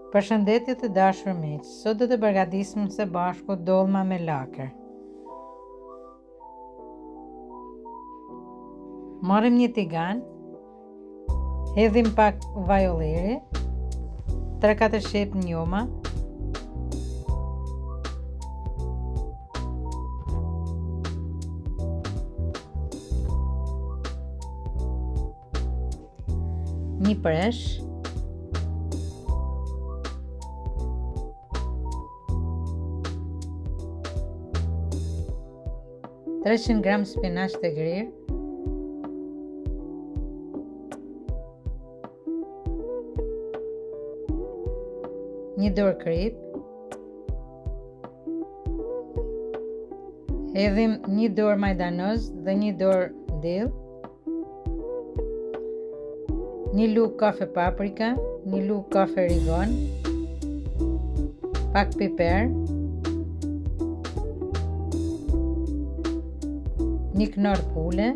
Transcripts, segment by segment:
Përshëndetje të dashur miq, sot do të përgatisim së bashku dollma me lakër. Marrim një tigan, hedhim pak vaj ulliri, 3-4 qepë njoma, Një presh. 300 gram spinaq të grirë. Një dorë kripë. Hedhim një dorë majdanoz dhe një dorë dill. Një lugë kafe paprika, një lugë kafe rigon, pak piper, një knorr pule,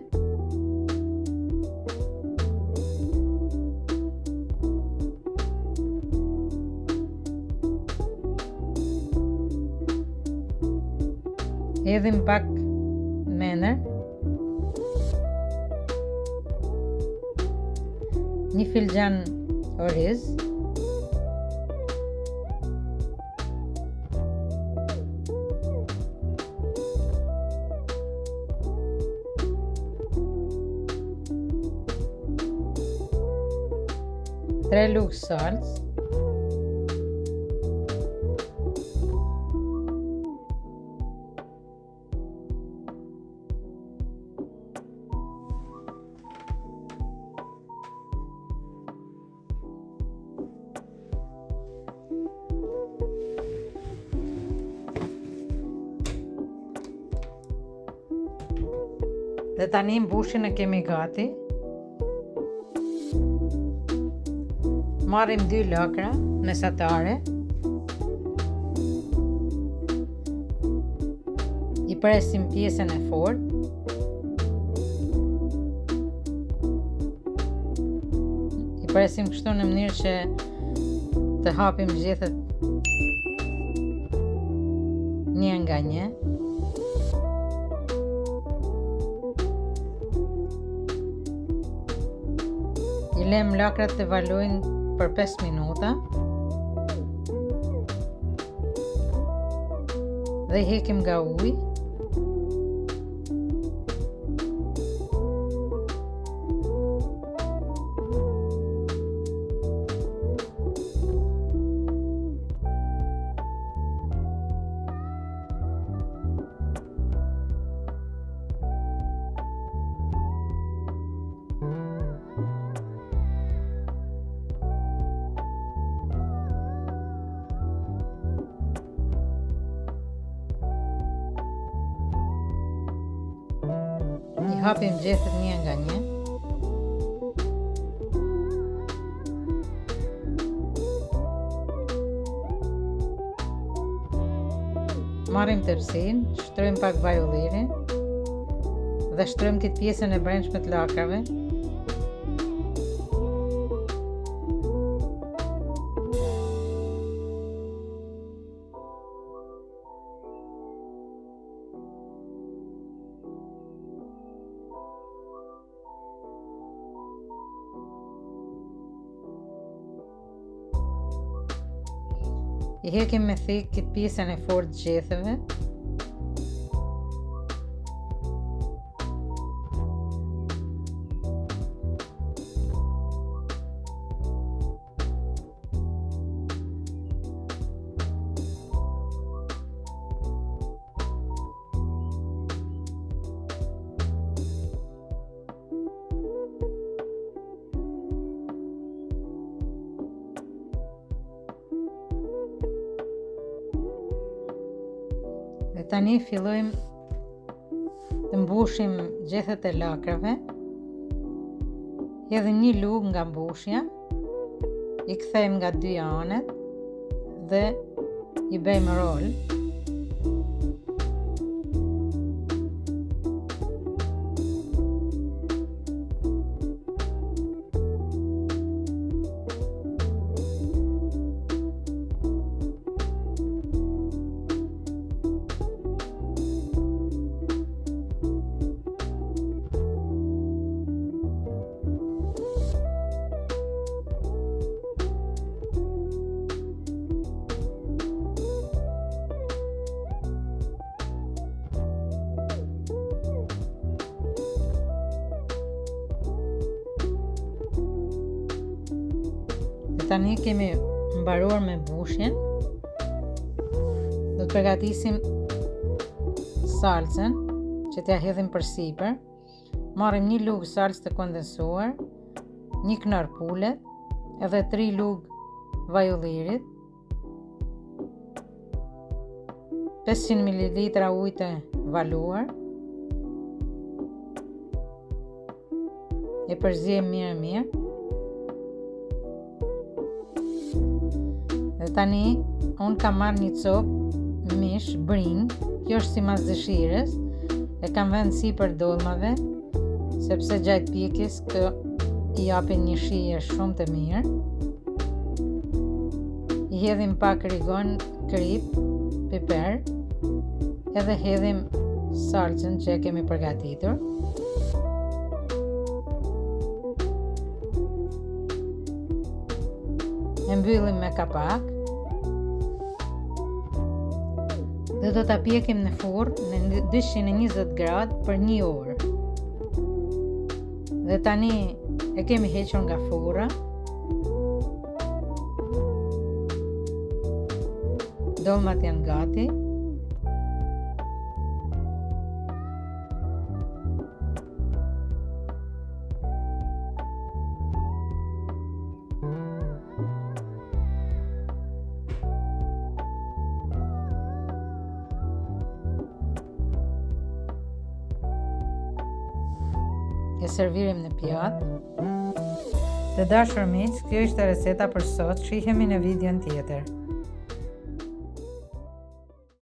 Hedhim pak mendër. Një filxhan oriz. Tre lugë salcë. Dhe tani mbushjen e kemi gati. Marrim dy lakra mesatare. I presim pjesën e fortë. I presim kështu në mënyrë që të hapim gjethet një nga një. I lëmë lakrat të valojnë për 5 minuta. Dhe i hekim nga uji. I hapim gjethet një nga një. Marrim tepsinë, shtrojmë pak vaj ulliri dhe shtrojmë këtë pjesën e brendshme të lakrave. I hekim me thikë këtë pjesën e fortë gjetheve. Dhe tani fillojmë të mbushim gjethet e lakrave. Hedhim një lugë nga mbushja, i kthejmë nga dy anët dhe i bëjmë rol. tani kemi mbaruar me mbushjen. Do të përgatisim salcën që t'ja hedhim përsipër. Marrim një lugë salcë të kondensuar, një knorr pule, edhe 3 lugë vaj ullirit, 500 ml ujë të valuar. E përziejmë mirë mirë. Dhe tani unë kam marrë një copë mish brinjë, kjo është simas dëshirës, e kam vënë sipër dollmave, sepse gjatë pjekjes këto i japin një shije shumë të mirë. I hedhim pak rigon, kripë, piper, edhe hedhim salcën që e kemi përgatitur. E mbyllim me kapak. Dhe do ta pjekim në furrë në 220 gradë për një orë. Dhe tani e kemi hequr nga furra. Dollmat janë gati. E servirim në pjatë. Të dashur miq, kjo ishte receta për sot. Shihemi në videon tjetër.